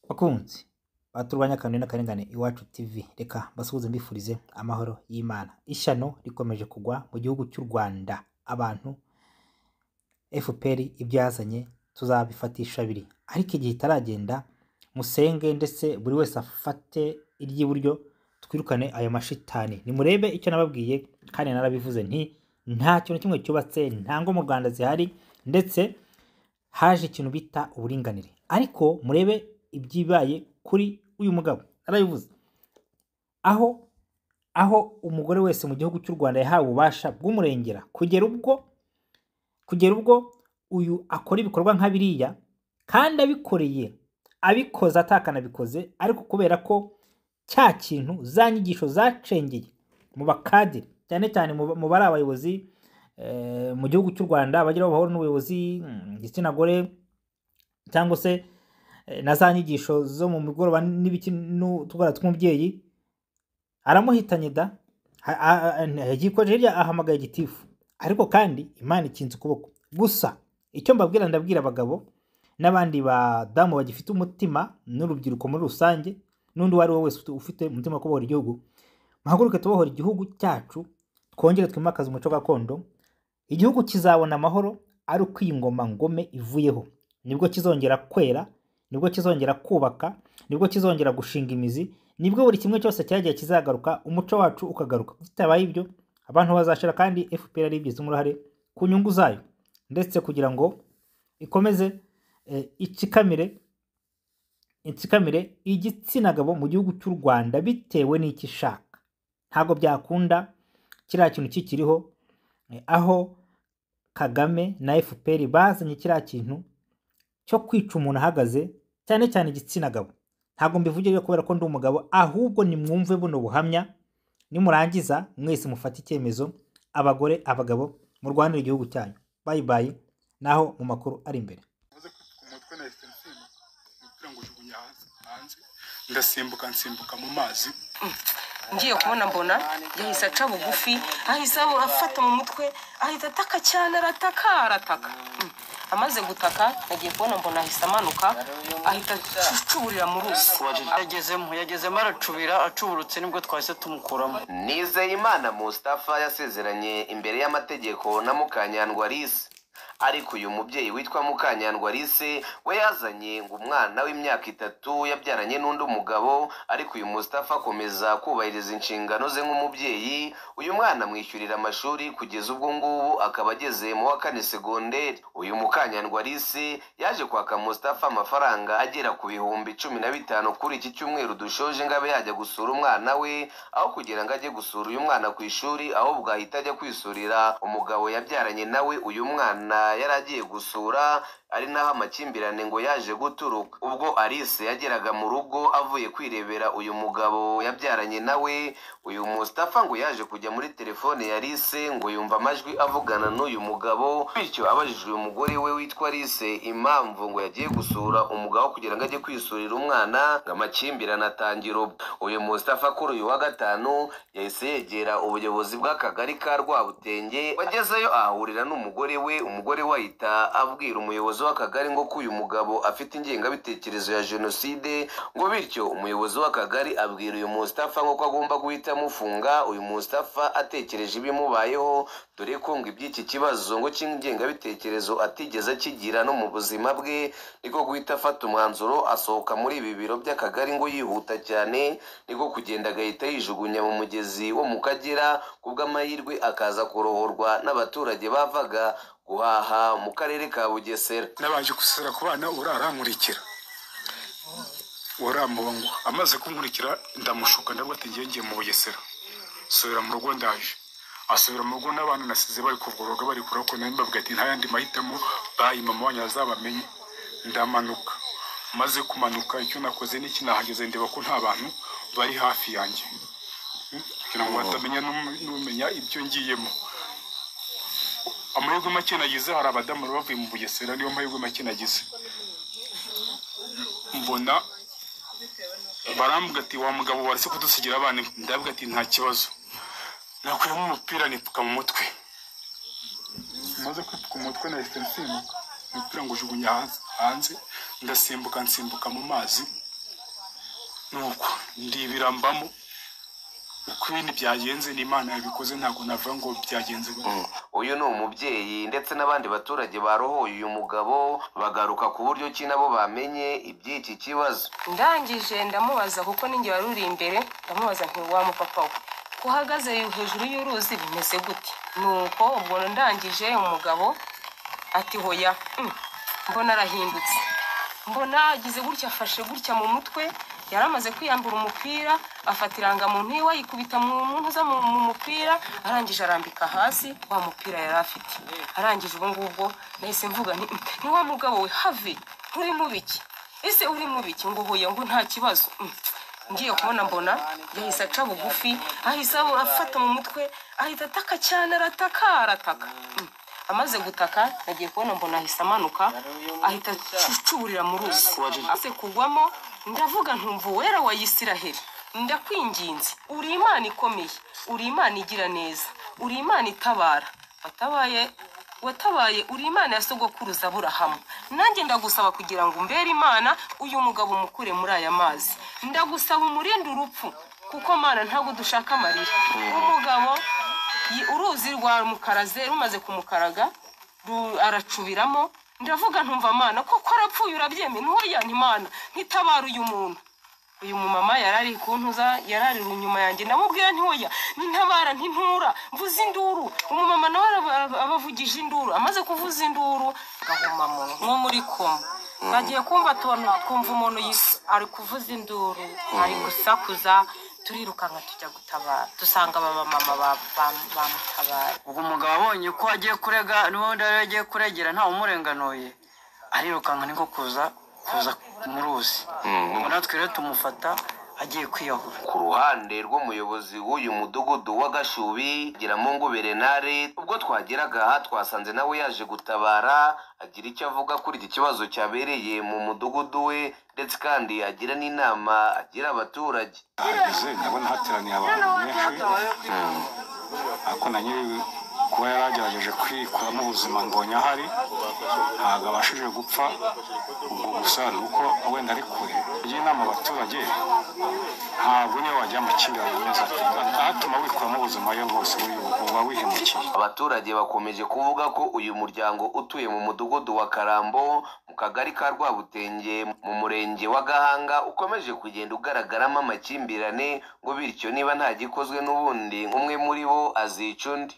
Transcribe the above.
Bakunzi baturwanya akantu n'akarengane Iwacu TV, reka basuhuze mbifurize amahoro y'Imana. Ishyano rikomeje kugwa mu gihugu cy'u Rwanda. Abantu FPR ibyazanye tuzabifatisha abiri, ariko igihe itaragenda musenge, ndetse buri wese afate iry'iburyo, twirukane ayo mashitani. Nimurebe icyo nababwiye kandi narabivuze nti nta kintu kimwe cyubatse, nta ngo mu Rwanda zihari, ndetse haje ikintu bita uburinganire. Ariko murebe ibyibaye kuri uyu mugabo, arabivuze aho umugore wese mu gihugu cy'u Rwanda yahawe ububasha bw'umurengera kugera ubwo uyu akora ibikorwa nka biriya, kandi abikoreye, abikoze atakanabikoze, ariko kubera ko cya kintu, za nyigisho zacengeye mu bakadiri, cyane cyane mu bari abayobozi mu gihugu cy'u Rwanda, bagira bahura n'ubuyobozi, igitsina gore, cyangwa se na za nyigisho zo mu mugoroba n'ibiki n'utugora tw'umubyeyi, aramuhitanye da. Yikoje hirya, ahamagaye gitifu, ariko kandi Imana ikinze ukuboko. Gusa icyo mbabwira, ndabwira abagabo n'abandi badamu bagifite umutima n'urubyiruko muri rusange, n'undi uwo ari we wese ufite umutima wo kubohora igihugu, muhaguruke tubohora igihugu cyacu, twongere twimakaze umuco gakondo. Igihugu kizabona amahoro ari uko iyi ngoma ngome ivuyeho. Nibwo kizongera kwera, nibwo kizongera kubaka, nibwo kizongera gushinga imizi, nibwo buri kimwe cyose cyagiye kizagaruka, umuco wacu ukagaruka. Bitabaye ibyo, abantu bazashira, kandi FPR ari ibigizemo uruhare ku nyungu zayo, ndetse kugira ngo ikomeze itsikamire igitsina gabo mu gihugu cy'u Rwanda bitewe n'icyo ishaka. Ntabwo byakunda kiriya kintu kikiriho, aho Kagame na FPR bazanye kiriya kintu cyo kwica umuntu ahagaze, cyane cyane igitsina gabo. Ntabwo mbivugira kubera ko ndi umugabo, ahubwo nimwumve buno buhamya, nimurangiza mwese mufate icyemezo, abagore, abagabo, murwanire igihugu cyanyu. Bye bye, naho mu makuru ari imbere. Maze kwipfuka umutwe, nahise nsimbuka umupira ngujugunya hanze, ndasimbuka, nsimbuka mu mazi. Ngiye kubona mbona yahise aca bugufi, ahise afata mu mutwe, ahita ataka cyane, arataka, arataka. Amaze gutaka, nagiye kubona mbona ahise amanuka, ahita acuburira mu ruzi. Yagezemo aracubira, acuburutse nibwo twahise tumukuramo. Nizeyimana Mustafa yasezeranye imbere y'amategeko na Mukanyandwa Alice, ariko uyu mubyeyi witwa Mukanyandwa Alice we yazanye ngo umwana w'imyaka 3 yabyaranye n'undi mugabo, ariko uyu Mustafa akomeza kubahiriza inshingano ze nk'umubyeyi. Uyu mwana amwishyurira amashuri, kugeza ubwo ngubu akaba ageze mu wa kane segonderi. Uyu Mukanyandwa Alice yaje kwaka Mustafa amafaranga agera ku 15,000 kuri iki cyumweru dushoje ngo abe yajya gusura umwana we. Aho kugira ngo ajye gusura uyu mwana ku ishuri, ahubwo ahita ajya kwisurira umugabo yabyaranye nawe uyu mwana yari agiye gusura, ari naho amakimbirane ngo yaje guturuka. Ubwo Alice yageraga mu rugo avuye kwirebera uyu mugabo yabyaranye nawe, uyu Mustafa ngo yaje kujya muri telefone ya Alice, ngo yumva amajwi avugana n'uyu mugabo. Bityo abajijwe uyu mugore we witwa Alice impamvu ngo yagiye gusura umugabo kugira ngo ajye kwisurira umwana, ngo amakimbirane atangira ubwo. Uyu Mustafa kuri uyu wa gatanu yahise yegera ubuyobozi bw'akagari ka Rwabutenge. Wagezeyo ahahurira n'umugore we. Umugore we ahita abwira umuyobozi w'akagari ngo ko uyu mugabo afite ingengabitekerezo ya jenoside, ngo bityo umuyobozi w'akagari abwira uyu Mustafa ngo ko agomba guhita amufunga. Uyu Mustafa atekereje ibimubayeho, dore ko ngo iby'iki kibazo ngo cy'ingengabitekerezo atigeze akigira no mu buzima bwe, niko guhita afata umwanzuro, asohoka muri ibi biro by'akagari ngo yihuta cyane, niko kugenda agahita yijugunya mu mugezi wo mu Kagera, kubw'amahirwe akaza kurohorwa n'abaturage bavaga guhaha mu karere ka Bugesera. Nabanje gusezera ku bana, urarankurikira uramuhungu. Amaze kunkurikira ndamushuka, ndavuga ati ngiye mu Bugesera, subira mu rugo ndaje. Asubira mu rugo n'abantu nasize bari kuvugoroga, bari kureba ko nari mbabwira ati nta yandi mahitamo, bayi mama wanyu azabamenye. Ndamanuka, maze kumanuka icyo nakoze n'iki, nahageze ndeba ko nta bantu bari hafi yanjye kugira ngo batamenya n'umenya ibyo ngiyemo. Amahirwe make nagize, hari abadamu bari bavuye mu Bugesera, niyo mahirwe make nagize. Mbona barambwira ati: "Wa mugabo, waretse kudusigira abana?" Ndavuga ati: "Nta kibazo." Nakuyemo umupira nipfuka mu mutwe. Maze kwipfuka umutwe, nahise nsimbuka umupira ngujugunya hanze, ndasimbuka, nsimbuka mu mazi. Nuko ndibirambamo uko ibintu byagenze, n'Imana yabikoze, ntabwo navuga ngo byagenze gute. Uyu ni umubyeyi ndetse n'abandi baturage barohoye uyu mugabo, bagaruka ku buryo ki nabo bamenye iby'iki kibazo. Ndangije ndamubaza, kuko ninjye wari uri imbere, ndamubaza nti: "Wa mupapa we, ko uhagaze hejuru y'uruzi bimeze gute?" Nuko ubwo ndangije umugabo ati: "Hoya." Mbona arahindutse, mbona agize gutya, afashe gutya mu mutwe. Yari amaze kwiyambura umupira, afata irangamuntu yiwe ayikubita mu ntuza mu mupira, arangije arambika hasi wa mupira yari afite. Arangije ubwo ngubwo nahise mvuga nti: "Ni wa mugabo we, have, nturi mu biki? Ese uri mu biki?" Ngo: "Hoya," ngo: "Nta kibazo." Ngiye kubona mbona yahise aca bugufi, ahise afata mu mutwe, ahita ataka cyane, arataka, arataka. Amaze gutaka nagiye kubona mbona ahise amanuka, ahita acuburira mu ruzi. Amaze kugwamo ndavuga ntumva: "Uwera wa Isiraheli, ndakwinginze, uri Imana ikomeye, uri Imana igira neza, uri Imana itabara, watabaye, watabaye, uri Imana ya sogokuruza Aburahamu. Nanjye ndagusaba kugira ngo umbere Imana, uyu mugabo umukure muri aya mazi. Ndagusaba umurinde urupfu, kuko Mana ntabwo dushaka amarira." Umugabo uruzi rwa mukaraze rumaze kumukaraga aracubiramo. Ndavuga ntumva: "Mana, koko arapfuye, urabyemeye?" Ntoya ntimana ntitabara uyu muntu. Uyu mumama yari ari kuntuza, yari ari inyuma yanjye. Ndamubwira nti: "Hoya, nintabara, ntintura mvuze induru." Umumama nawe abavugije induru. Amaze kuvuza induru gahuma mu Nko muri koma, twagiye kumva tubona twumva umuntu ari kuvuza induru, ari gusakuza, turirukanka tujya gutabara, dusanga aba mama bamutabaye. Ubwo umugabo abonye ko agiye kurega, n'ubundi yari agiye kuregera ntawe umurenganuye, arirukanka niko kuza mu ruzi. Ubwo natwe rero tumufata agiye kwiyahura. Ku ruhande rw'umuyobozi w'uyu mudugudu wa Gashubi, Giramungu Bernard, ubwo twageraga aha twasanze nawe yaje gutabara, agira icyo avuga kuri iki kibazo cyabereye mu mudugudu we, ndetse kandi agira n'inama agira abaturage. Ahageze ndabona hateraniye abantu benshi, ariko na nyiri kuba yaragerageje kwikuramo ubuzima mbonye ahari ntabwo abashije gupfa. Ubwo gusa ni uko wenda ari kure. Iyo inama abaturage, ntabwo niyo wajya amakimbirane ameze ati atuma wikuramo ubuzima yo rwose uba wihemukiye. Abaturage bakomeje kuvuga ko uyu muryango utuye mu mudugudu wa Karambo, mu kagari ka Rwabutenge, mu murenge wa Gahanga, ukomeje kugenda ugaragaramo amakimbirane, ngo bityo niba nta gikozwe n'ubundi umwe muri bo azica undi.